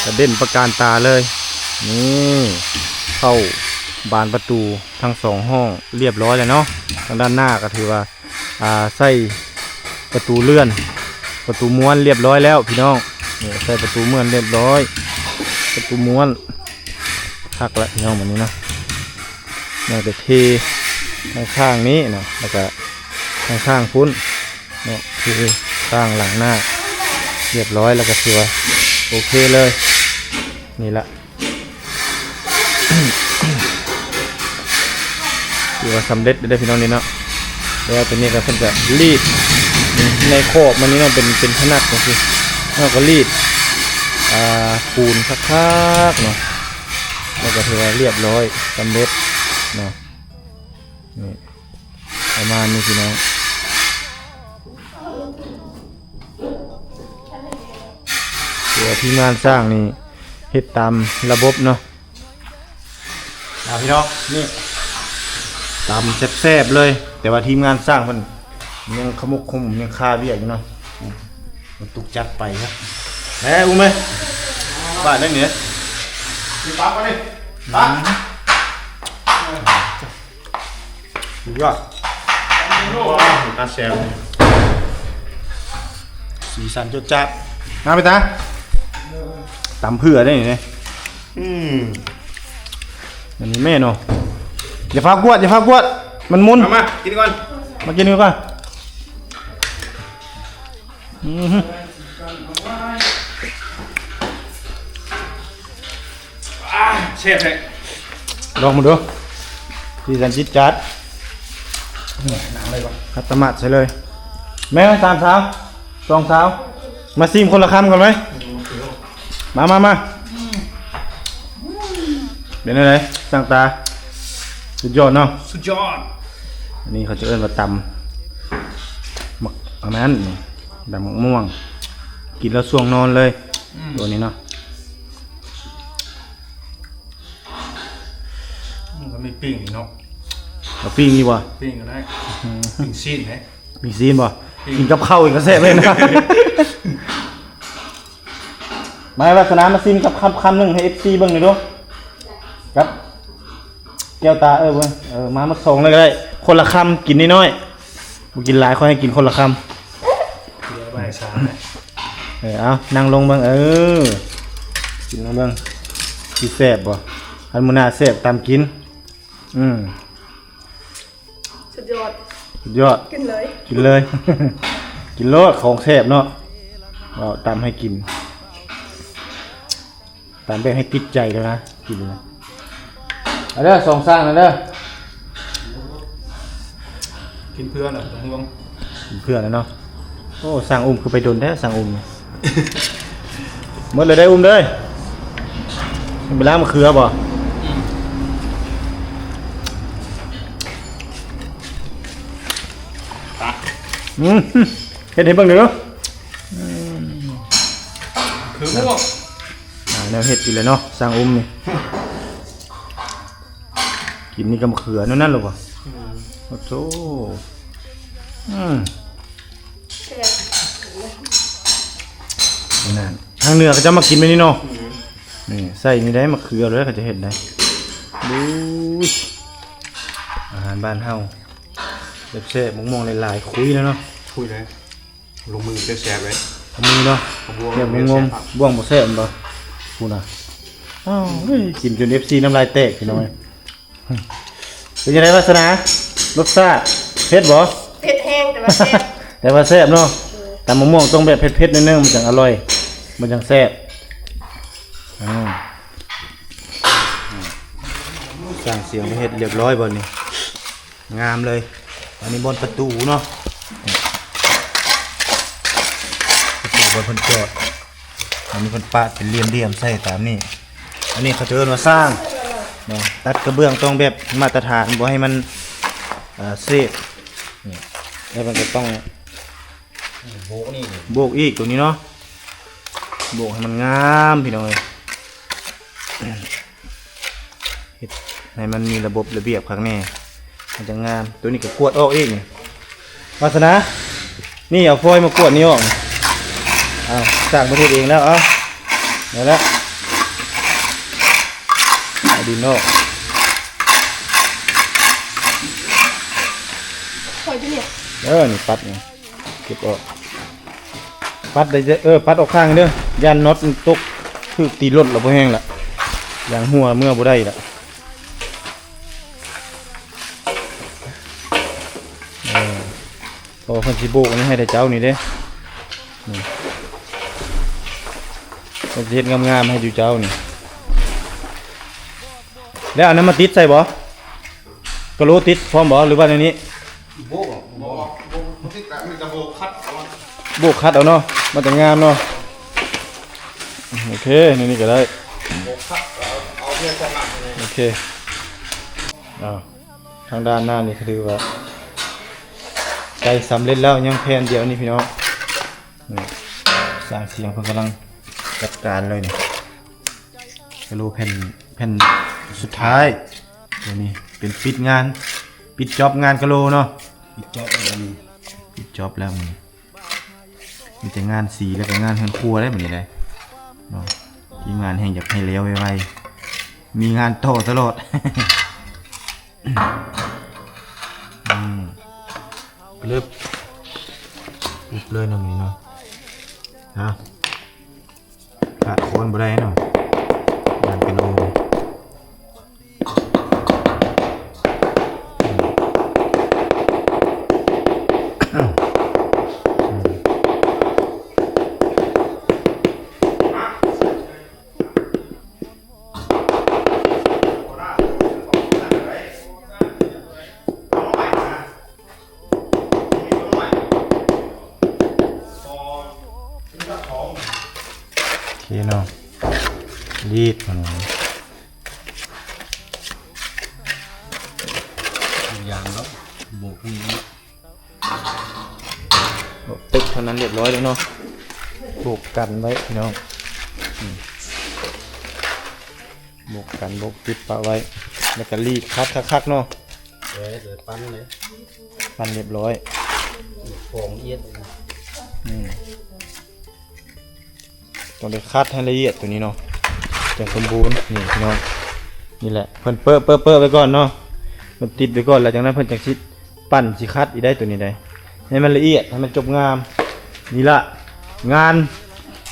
ກະເດັ່ນປະການຕາເລີຍ ນີ້ ເຂົ້າບານປະຕູທັງສອງຫ້ອງລຽບຮ້ອຍແລ້ວເນາະ ທາງດ້ານໜ້າກະຖືວ່າ ອ່າ ໃສ່ປະຕູເລື່ອນ ປະຕູມ້ວນລຽບຮ້ອຍແລ້ວພີ່ນ້ອງ ນີ້ ໃສ່ປະຕູມ້ວນລຽບຮ້ອຍ ປະຕູມ້ວນ ຄັກລະພີ່ນ້ອງ ບາດນີ້ເນາະ ຍັງແຕ່ເທທາງຂ້າງນີ້ເນາະ ແລ້ວກະທາງຂ້າງພຸ້ນເນາະ ເທຂ້າງຫຼັງໜ້າລຽບຮ້ອຍ ແລ້ວກະຖືວ່າໂອເຄເລີຍ ນີ້ລະ ຖືວ່າສຳເລັດເດີພີ່ນ້ອງນີ້ເນາະ ແລ້ວຕົວນີ້ກໍເພິ່ນກະລີດໃນຂອບມັນນີ້ເນາະ ເປັນ ເປັນພະໜັກຈັ່ງຊີ້ ແລ້ວກໍລີດ ອ່າ ປູນຄັກໆເນາະ ແລ້ວກໍຖືວ່າລຽບຮ້ອຍ ສຳເລັດເນາະ ນີ້ ປະມານນີ້ພີ່ນ້ອງ ຖືວ່າທີມງານຊ່າງນີ້ເຮັດຕາມລະບົບເນາະ ອ່າ ພີ່ນ້ອງ ນີ້ ຕຳແຊບໆເລີຍ ແຕ່ວ່າທີມງານຊ່າງເພິ່ນຍັງຂະໝົກຂະໝຸມ ຍັງຄາວຽກຢູ່ເນາະ ອືມ ມັນຕຸກຈັດໄປ ແມ່ອຸ້ມເອີຍ ບາດໄດ້ນີ້ ມີປັບບໍ່ນີ້ ປັບ ສຸດຍອດ ຕາແຊບ ສີສັນໂຈດຈາດ ມາໄປຕາ ຕຳເຜືອໄດ້ນີ້ ອືມ ອັນນີ້ແມ່ເນາະ ຢ່າຟ້າວກວດ ຢ່າຟ້າວກວດ ມັນມົນ ມາ ມາກິນກ່ອນ ມາກິນກ່ອນ ອືມ ອາ ແຊບແທ້ ລອງເບິ່ງດູ ສີສັນຈິດຈາດ ໜັງເລີຍວະ ຄັດຕະໝາດໃສ່ເລີຍ ແມ່ ສາມສາວ ສອງສາວ ມາຊີມຄົນລະຄຳກ່ອນໄໝ ມາ ມາ ມາ ເປັນແນວໃດ ຊ່າງຕາ ສຸດຍອດເນາະ ສຸດຍອດ ອັນນີ້ເຂົາຈະເອີ້ນວ່າຕຳ ໝາກ ອັນນັ້ນ ຕຳໝາກມ່ວງ ກິນແລ້ວສ່ວງນອນເລີຍ ອືມ ຕົວນີ້ເນາະ ມັນກໍມີປີ້ງອີກເນາະ ເອົາປີ້ງອີກບໍ່ ປີ້ງກໍໄດ້ ອືມ ປີ້ງຊີ້ນເດ້ ປີ້ງຊີ້ນບໍ່ ປີ້ງ ກິນກັບເຂົ້າອີກກໍແຊບເລີຍນະ ມາ ວາສະນາ ມາຊີມກັບຄຳ ຄຳໜຶ່ງໃຫ້ເອັຟຊີເບິ່ງໜ່ອຍດູ ກັບແກ້ວຕາ ເອີ ເບິ່ງ ເອີ ມາໝົດສອງເລີຍກໍໄດ້ ຄົນລະຄຳ ກິນນ້ອຍໆ ບໍ່ກິນຫຼາຍ ຂ້ອຍໃຫ້ກິນຄົນລະຄຳ ເອີ ເອົາ ນັ່ງລົງເບິ່ງ ເອີ ກິນລອງເບິ່ງ ຊິແຊບບໍ່ ຄັນມື້ໜ້າແຊບຕາມກິນ ອືມ ສຸດຍອດ ສຸດຍອດ ກິນເລີຍ ກິນເລີຍ ກິນໂລດ ຂອງແຊບເນາະ ເວົ້າຕຳໃຫ້ກິນ ຕຳແບບໃຫ້ຕິດໃຈແລ້ວນະ ກິນນະ ເອົາເດີ ສອງຊ່າງນະເດີ ກິນເພື່ອນະ ບໍ່ຕ້ອງຫ່ວງ ກິນເພື່ອນະເນາະ ໂອ້ ຊ່າງອຸ້ມຄືໄປດົນແທ້ ຊ່າງອຸ້ມ ໝົດແລ້ວໄດ໋ອຸ້ມເດີ ໄປລ້າງມະເຂືອບໍ່ ອືມ ອືມ ເຮັດໃຫ້ເບິ່ງເດີ ອືມ ຄືໝວກ ອ່າ ແນວເຮັດຢູ່ແລ້ວເນາະ ຊ່າງອຸ້ມນີ້ ກິນນີ້ກັບມະເຂືອແນວນັ້ນລະບໍ່ ອືມ ໂອ້ໂຫ ອືມ ແຊບ ນັ້ນ ທາງເໜືອເຂົາເຈົ້າມັກກິນແບບນີ້ເນາະ ອືມ ນີ້ ໃສ່ນີ້ໄດ້ ມະເຂືອເລີຍ ເຂົາເຈົ້າເຮັດໄດ້ ດູ ອາຫານບ້ານເຮົາ ແຊບໆ ໝາກມ່ວງຫຼາຍໆ ຄຸຍແລ້ວເນາະ ຄຸຍເລີຍ ລົງມືແຊບໆເລີຍ ມີເນາະ ແບບງົມໆ ບ່ວງບໍ່ແຊບແມ່ນບໍ່? ພຸ້ນນະ ອ້າວ ເອີຍ ກິນຈົນເອັຟຊີນ້ຳລາຍແຕກພີ່ນ້ອງເອີຍ. ເປັນຈັ່ງໃດວາສະນາ ລົດຊາດເຜັດບໍ່? ເຜັດແຮງ ແຕ່ວ່າແຊບ ແຕ່ວ່າແຊບເນາະ. ເອີ ຕຳບັກມ່ວງຕ້ອງແບບເຜັດໆໜ້ອຍໜຶ່ງ ມັນຈັ່ງອະລ່ອຍ ມັນຈັ່ງແຊບ. ອືມ ຊ່າງສຽງມາເຮັດຮຽບຮ້ອຍບ່ອນນີ້ ງາມເລີຍ. ອັນນີ້ບ່ອນປະຕູເນາະ ປະຕູບ່ອນເພິ່ນຈອດ. ອັນນີ້ເພິ່ນປະເປັນຫຼ່ຽມໆໃສ່ຕາມນີ້. ອັນນີ້ເຂົາຈະເອີ້ນວ່າຊ່າງເນາະ ຕັດກະເບື້ອງຕ້ອງແບບມາດຕະຖານ ບໍ່ໃຫ້ມັນ ເອີ ເສກ. ນີ້ ແລ້ວມັນກໍຕ້ອງໂບກນີ້ ໂບກອີກຕົວນີ້ເນາະ ໂບກໃຫ້ມັນງາມພີ່ນ້ອງເອີຍ. ເຮັດໃຫ້ມັນມີລະບົບລະບຽບຄັກແນ່ ມັນຈະງາມ. ໂຕນີ້ກໍກວດອອກອີກນີ້ ວາສະນາ ນີ້ເອົາຟອຍມາກວດນີ້ອອກ. ເອົາ ຊ່າງເພິ່ນເຮັດເອງແລ້ວ. ເອົາ ໄດ້ແລ້ວ ເອົາດິນອອກ. ເອີ ນີ້ປັດນີ້ ເກັບອອກ ປັດໄດ້ເດີ ເອີ ປັດອອກຂ້າງເດີ ຢ້ານນັອດມັນຕົກ ຖືກຕີລົດແລ້ວບໍ່ແຮງລະ ຢາງຮົ່ວເມືອບໍ່ໄດ້ລະ. ເອີ ເພາະວ່າເພິ່ນຊິໂບກອັນນີ້ໃຫ້ແຕ່ເຈົ້ານີ້ເດ້ ນີ້ ເພິ່ນຊິເຮັດງາມໆໃຫ້ຢູ່ເຈົ້ານີ້. ແລ້ວອັນນັ້ນມາຕິດໃສ່ບໍ່? ກະໂຫຼຕິດພ້ອມບໍ່ ຫຼືວ່າແນວນີ້? ໂບກ ບໍ່ ບໍ່ ບໍ່ຕິດ ມີແຕ່ໂບກຂັດເອົາ ໂບກຂັດເອົາເນາະ ມັນຈະງາມເນາະ. ໂອເຄ ແນວນີ້ກໍໄດ້ ໂບກຂັດເອົາ ເອົາເພື່ອຈະມັດນີ້. ໂອເຄ ອ້າວ ທາງດ້ານໜ້ານີ້ກໍຖືວ່າໃກ້ສຳເລັດແລ້ວ ຍັງແຜ່ນດຽວນີ້ພີ່ນ້ອງ. ນີ້ ຊ່າງສຽງເພິ່ນກຳລັງຈັດການເລີຍນີ້. ກະໂຫຼແຜ່ນ ແຜ່ນສຸດທ້າຍ ຕົວນີ້ເປັນປິດງານ ປິດຈອບງານກະໂຫຼເນາະ ປິດຈອບແລ້ວນີ້ ປິດຈອບແລ້ວມື້ນີ້. ມີແຕ່ງານສີ ແລ້ວກໍງານເຮືອນຄົວໄດ໋ມື້ນີ້ໄດ໋ເນາະ. ທີມງານແຮ່ງຢາກໃຫ້ແລ້ວໄວໆ ມີງານຕໍ່ຕະຫຼອດ. ອືມ ເລີບ ອຸບເລີຍເນາະມື້ນີ້ເນາະ. ຮະ ຂາດຄົນບໍ່ໄດ້ເນາະ ງານກະໂຫຼ. ໂອເຄເນາະ ລີດມັນ ທຸກຢ່າງເນາະ ໂບກນີ້ ປຶກເທົ່ານັ້ນ ຮຽບຮ້ອຍແລ້ວເນາະ. ໂບກກັນໄວ້ພີ່ນ້ອງ ອືມ ໂບກກັນ ໂບກຕິດປະໄວ້ ແລ້ວກໍລີດຂັດຄັກໆເນາະ. ເອີ ເລີຍ ປັ້ນເລີຍ ປັ້ນຮຽບຮ້ອຍ ຂອງລະອຽດ ອືມ ຕ້ອງໄດ້ຂັດໃຫ້ລະອຽດຕົວນີ້ເນາະ ຈັ່ງສົມບູນ. ນີ້ພີ່ນ້ອງ ນີ້ແຫຼະ ເພິ່ນເປິະໆໄວ້ກ່ອນເນາະ ເພິ່ນຕິດໄວ້ກ່ອນ ແລ້ວຈັ່ງນັ້ນເພິ່ນຈັ່ງຊິ ປັ້ນຊິຂັດອີກໄດ໋ ຕົວນີ້ໄດ໋ ໃຫ້ມັນລະອຽດ ໃຫ້ມັນຈົບງາມ. ນີ້ລະ ງານ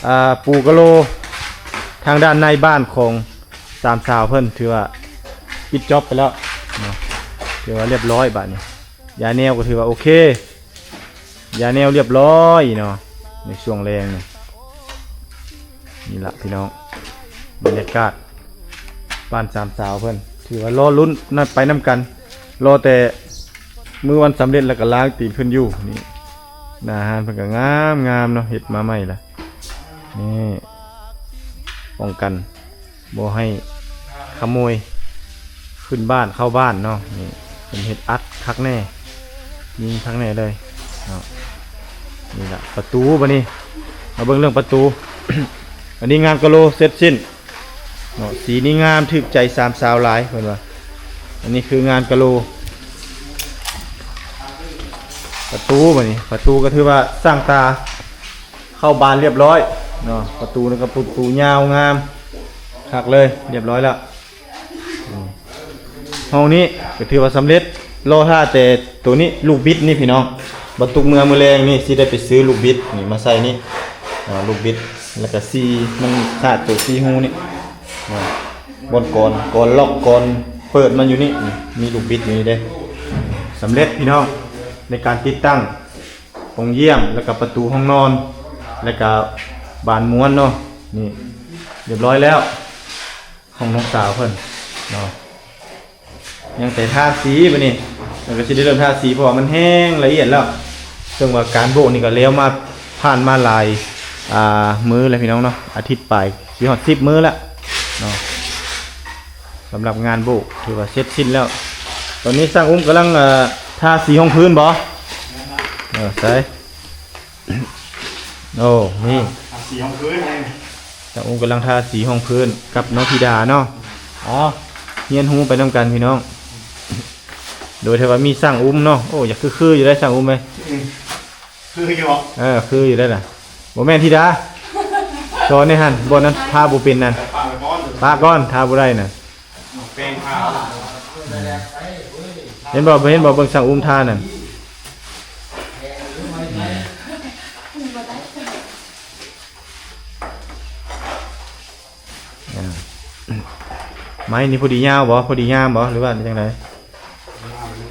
ອ່າ ປູກະໂຫຼ ທາງດ້ານໃນບ້ານຂອງສາມສາວເພິ່ນ ຖືວ່າປິດຈອບໄປແລ້ວເນາະ ຖືວ່າຮຽບຮ້ອຍບາດນີ້. ຢາແນວກໍຖືວ່າໂອເຄ ຢາແນວຮຽບຮ້ອຍເນາະ ໃນຊ່ວງແລງນີ້. ນີ້ລະພີ່ນ້ອງ ບັນຍາກາດບ້ານສາມສາວເພິ່ນ ຖືວ່າລໍລຸ້ນນຳ ໄປນຳກັນ ລໍແຕ່ມື້ວັນສຳເລັດແລ້ວກໍລ້າງຕີນຂຶ້ນຢູ່. ນີ້ ໜ້າຮ້ານເພິ່ນກໍງາມໆເນາະ ເຮັດມາໃໝ່ລະ ນີ້ ປ້ອງກັນບໍ່ໃຫ້ຂະໂມຍຂຶ້ນບ້ານເຂົ້າບ້ານເນາະ. ນີ້ເພິ່ນເຮັດອັດຄັກແນ່ ຍິງຄັກແນ່ເລີຍເນາະ. ນີ້ລະປະຕູ ບາດນີ້ມາເບິ່ງເລື່ອງປະຕູ. ອັນນີ້ງານກະໂຫຼເສັດສິ້ນເນາະ ສີນີ້ງາມຖືກໃຈສາມສາວຫຼາຍເພິ່ນວ່າ. ອັນນີ້ຄືງານກະໂຫຼ ປະຕູ ບາດນີ້ປະຕູກໍຖືວ່າຊ່າງຕາ ເຂົ້າບານຮຽບຮ້ອຍເນາະ. ປະຕູນີ້ກໍປະຕູຍາວງາມຄັກເລີຍ ຮຽບຮ້ອຍແລ້ວ. ຫ້ອງນີ້ກໍຖືວ່າສຳເລັດ ລໍຖ້າແຕ່ໂຕນີ້ ລູກບິດນີ້ພີ່ນ້ອງ. ບັນທຸກເມືອມື້ແລງນີ້ ຊິໄດ້ໄປຊື້ລູກບິດນີ້ມາໃສ່ນີ້ ອ່າ ລູກບິດ ແລ້ວກະສີ ມັນຂາດໂຕສີຮູນີ້ ອ່າ ບ່ອນກອນ ກອນລັອກ ກອນເປີດມັນຢູ່ນີ້ ມີລູກບິດຢູ່ນີ້ເດ້. ສຳເລັດພີ່ນ້ອງ ໃນການຕິດຕັ້ງໂປ່ງຢ້ຽມ ແລ້ວກະປະຕູຫ້ອງນອນ ແລ້ວກະບານມ້ວນເນາະ. ນີ້ ຮຽບຮ້ອຍແລ້ວ ຂອງນ້ອງສາວເພິ່ນເນາະ. ຍັງແຕ່ທາສີບາດນີ້ ແລ້ວກະຊິໄດ້ເລີ່ມທາສີ ເພາະວ່າມັນແຫ້ງລະອຽດແລ້ວ. ເຊິ່ງວ່າການໂບກນີ້ກະແລ້ວມາ ຜ່ານມາຫຼາຍ ອ່າ ມື້ແລ້ວພີ່ນ້ອງເນາະ ອາທິດປາຍ ຊິຮອດສິບມື້ແລ້ວເນາະ. ສຳລັບງານໂບກຖືວ່າເສັດສິ້ນແລ້ວ. ຕອນນີ້ຊ່າງອຸ້ມກຳລັງ ເອີ ທາສີຮອງພື້ນບໍ່? ເອີ ໃສ່ ໂອ້ ນີ້ ທາສີຮອງພື້ນເອງ. ຊ່າງອຸ້ມກຳລັງທາສີຮອງພື້ນກັບນ້ອງທິດາເນາະ. ເອົາ ຮຽນຮູ້ໄປນຳກັນພີ່ນ້ອງ ໂດຍທີ່ວ່າມີຊ່າງອຸ້ມເນາະ. ໂອ້ ຢາກຄືໆຢູ່ໄດ໋ຊ່າງອຸ້ມເອີຍ. ອືມ ຄືຢູ່ບໍ່? ເອີ ຄືຢູ່ໄດ໋ລະ. ບໍ່ແມ່ນທິດາ ສອນໃນຫັ້ນ ບ່ອນນັ້ນທາບໍ່ເປັນນັ້ນ ປະໄວ້ກ່ອນ ປະກ່ອນ ທາບໍ່ໄດ້ນະ. ແປ້ງທາ ເຫັນບໍ່ ເຫັນບໍ່ ເບິ່ງຊ່າງອຸ້ມທານັ້ນ. ອ່າ ໄມ້ນີ້ພໍດີຍາວບໍ່? ພໍດີງາມບໍ່ ຫຼືວ່າຈັ່ງໃດ?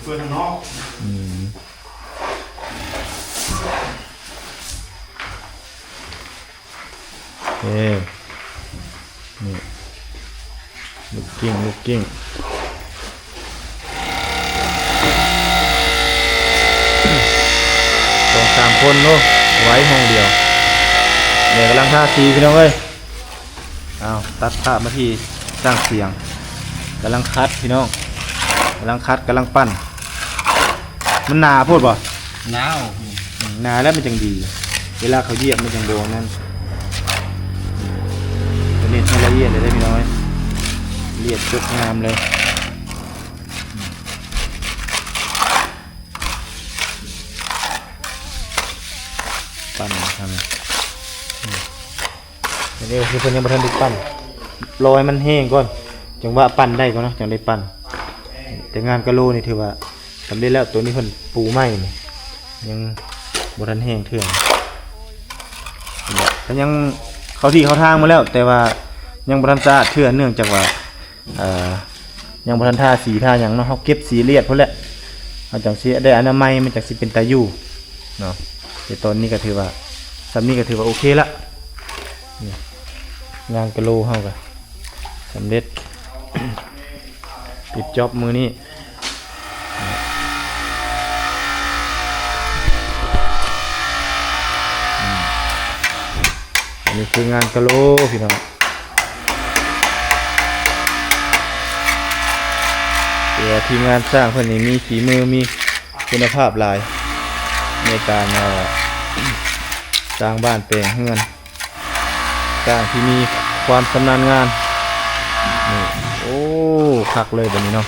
ເປື້ອນທາງນອກ. ອືມ ເອີ ນີ້ ລູກກິ້ງ ລູກກິ້ງ ສອງສາມຄົນເນາະ ໄວ້ຫ້ອງດຽວ. ແມ່ກຳລັງທາສີພີ່ນ້ອງເອີຍ. ອ້າວ ຕັດພາບມາທີ່ຊ່າງສຽງ ກຳລັງຂັດພີ່ນ້ອງ ກຳລັງຂັດ ກຳລັງປັ້ນ. ມັນໜາໂພດບໍ່? ໜາວ ອືມ ໜາແລ້ວມັນຈັ່ງດີ ເວລາເຂົາຢຽບມັນຈັ່ງບໍ່ນັ້ນ. ເຮັດໃຫ້ລະອຽດເລີຍເດີພີ່ນ້ອງເອີຍ ລະອຽດຈົບງາມເລີຍ. ປັ້ນທາງນີ້ ອັນນີ້ຄືເພິ່ນຍັງບໍ່ທັນໄດ້ປັ້ນ ລໍໃຫ້ມັນແຫ້ງກ່ອນ ຈັ່ງວ່າປັ້ນໄດ້ກ່ອນເນາະ ຈັ່ງໄດ້ປັ້ນ. ແຕ່ງານກະໂລນີ້ຖືວ່າສຳເລັດແລ້ວ. ໂຕນີ້ເພິ່ນປູໃໝ່ນີ້ ຍັງບໍ່ທັນແຫ້ງເທື່ອ. ກະຍັງເຂົ້າທີ່ເຂົ້າທາງໝົດແລ້ວ ແຕ່ວ່າຍັງບໍ່ທັນສະອາດເທື່ອ ເນື່ອງຈາກວ່າ ເອີ ຍັງບໍ່ທັນທາສີທາຫຍັງເນາະ. ເຮົາເກັບສີລະອຽດພຸ້ນແຫຼະ ເຮົາຈັ່ງຊິໄດ້ອະນາໄມ ມັນຈັ່ງຊິເປັນຕາຢູ່ເນາະ. ແຕ່ຕອນນີ້ກະຖືວ່າ ສ່ຳນີ້ກະຖືວ່າໂອເຄລະ. ນີ້ ງານກະໂລເຮົາກະສຳເລັດ ປິດຈອບມື້ນີ້. ອັນນີ້ຄືງານກະໂລພີ່ນ້ອງ ຖືວ່າທີມງານຊ່າງເພິ່ນນີ້ມີຝີມື ມີຄຸນນະພາບຫຼາຍ ໃນການ ເອີ ສ້າງບ້ານແປງເຮືອນ ຊ່າງທີ່ມີຄວາມຊຳນານງານ. ນີ້ ໂອ້ ຄັກເລີຍບາດນີ້ເນາະ.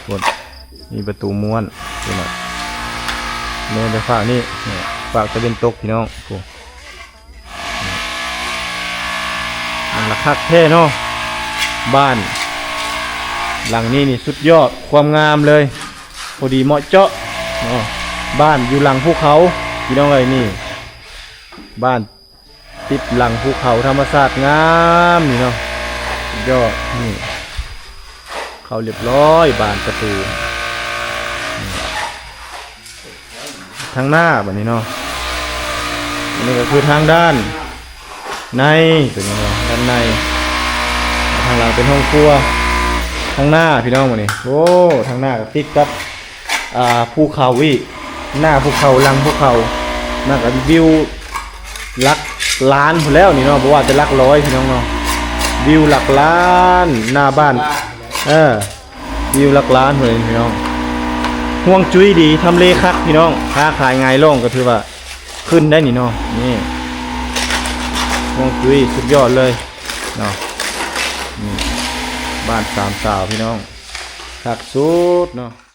ໂອ້ ມີປະຕູມ້ວນ ເຫັນບໍ່ ແມ່ນແຕ່ຟາກນີ້ ນີ້ ຟາກຕາເວັນຕົກພີ່ນ້ອງ. ໂອ້ ນີ້ ຫຼັງລະຄັກແທ້ເນາະ. ບ້ານຫຼັງນີ້ນີ້ສຸດຍອດຄວາມງາມເລີຍ ພໍດີເໝາະເຈາະເນາະ. ບ້ານຢູ່ຫຼັງພູເຂົາພີ່ນ້ອງເອີຍ. ນີ້ ບ້ານ ຕິດຫຼັງພູເຂົາ ທຳມະຊາດງາມນີ້ເນາະ ສຸດຍອດ. ນີ້ ເຂົ້າລຽບຮ້ອຍ ບານປະຕູ ທາງໜ້າບາດນີ້ເນາະ. ອັນນີ້ກະຄືທາງດ້ານໃນ ໂຕນີ້ເນາະ ດ້ານໃນ. ທາງຫຼັງເປັນຫ້ອງຄົວ ທາງໜ້າພີ່ນ້ອງບາດນີ້. ໂອ້ ທາງໜ້າກະຕິດກັບ ອ່າ ພູເຂົາອີກ ໜ້າພູເຂົາ ຫຼັງພູເຂົາ. ມັນກະວິວຫຼັກລ້ານພຸ້ນແລ້ວນີ້ເນາະ ບໍ່ວ່າແຕ່ຫຼັກຮ້ອຍພີ່ນ້ອງເນາະ ວິວຫຼັກລ້ານ. ໜ້າບ້ານ ເອີ ວິວຫຼັກລ້ານພຸ້ນແຫຼະພີ່ນ້ອງ. ຮ່ວງຈຸ້ຍດີ ທຳເລຄັກພີ່ນ້ອງ ຄ້າຂາຍຫງາຍໂລ່ງກະຖືວ່າຂຶ້ນໄດ໋ນີ້ເນາະ. ນີ້ ຮ່ວງຈຸ້ຍສຸດຍອດເລີຍເນາະ. ນີ້ ບ້ານສາມສາວພີ່ນ້ອງ ຄັກສຸດເນາະ.